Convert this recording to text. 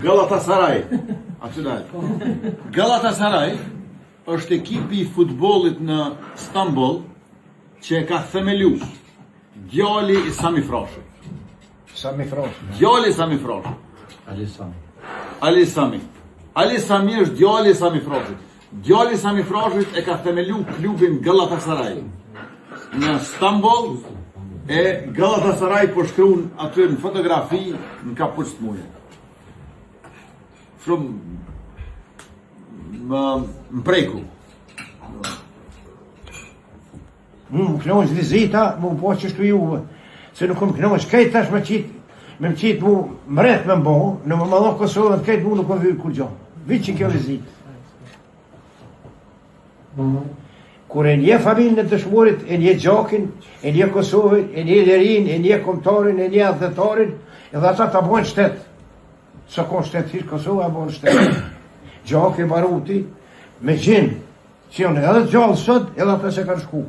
Galatasaray. Aty nalt. Galatasaray është ekipi i futbollit në Stamboll që e ka themelu djali i Sami Frashit. Sami Frashit. Djali i Sami Frashit. Ali Sami. Ali Sami. Ali Sami është djali i Sami Frashit. Djali i Sami Frashit e ka themelu klubin Galatasaray në Stamboll e Galatasaray po shkruan aty në fotografi në kapuç të muje. Shumë më, më preku. Mu më knaq vizita, mu po qështu juve, se nuk më knaq, krejt tash me qitë, me më qitë mu mret me m'bo, në më madho Kosovën, krejt mu nuk më vyjë kurgjo. Vi që kjo vizitë. Kur e njeh familjen e dëshmorit, e njeh gjakin, e njeh Kosovën, e njeh lirinë, e njeh kombëtarin, e njeh atdhetarin, edhe ata ta bojnë shtet. S'o kon shtet hiç Kosova e bojnë shtet. Gjaki baruti, me gjinë, që janë edhe gjallë sot, edhe ata që kanë shku.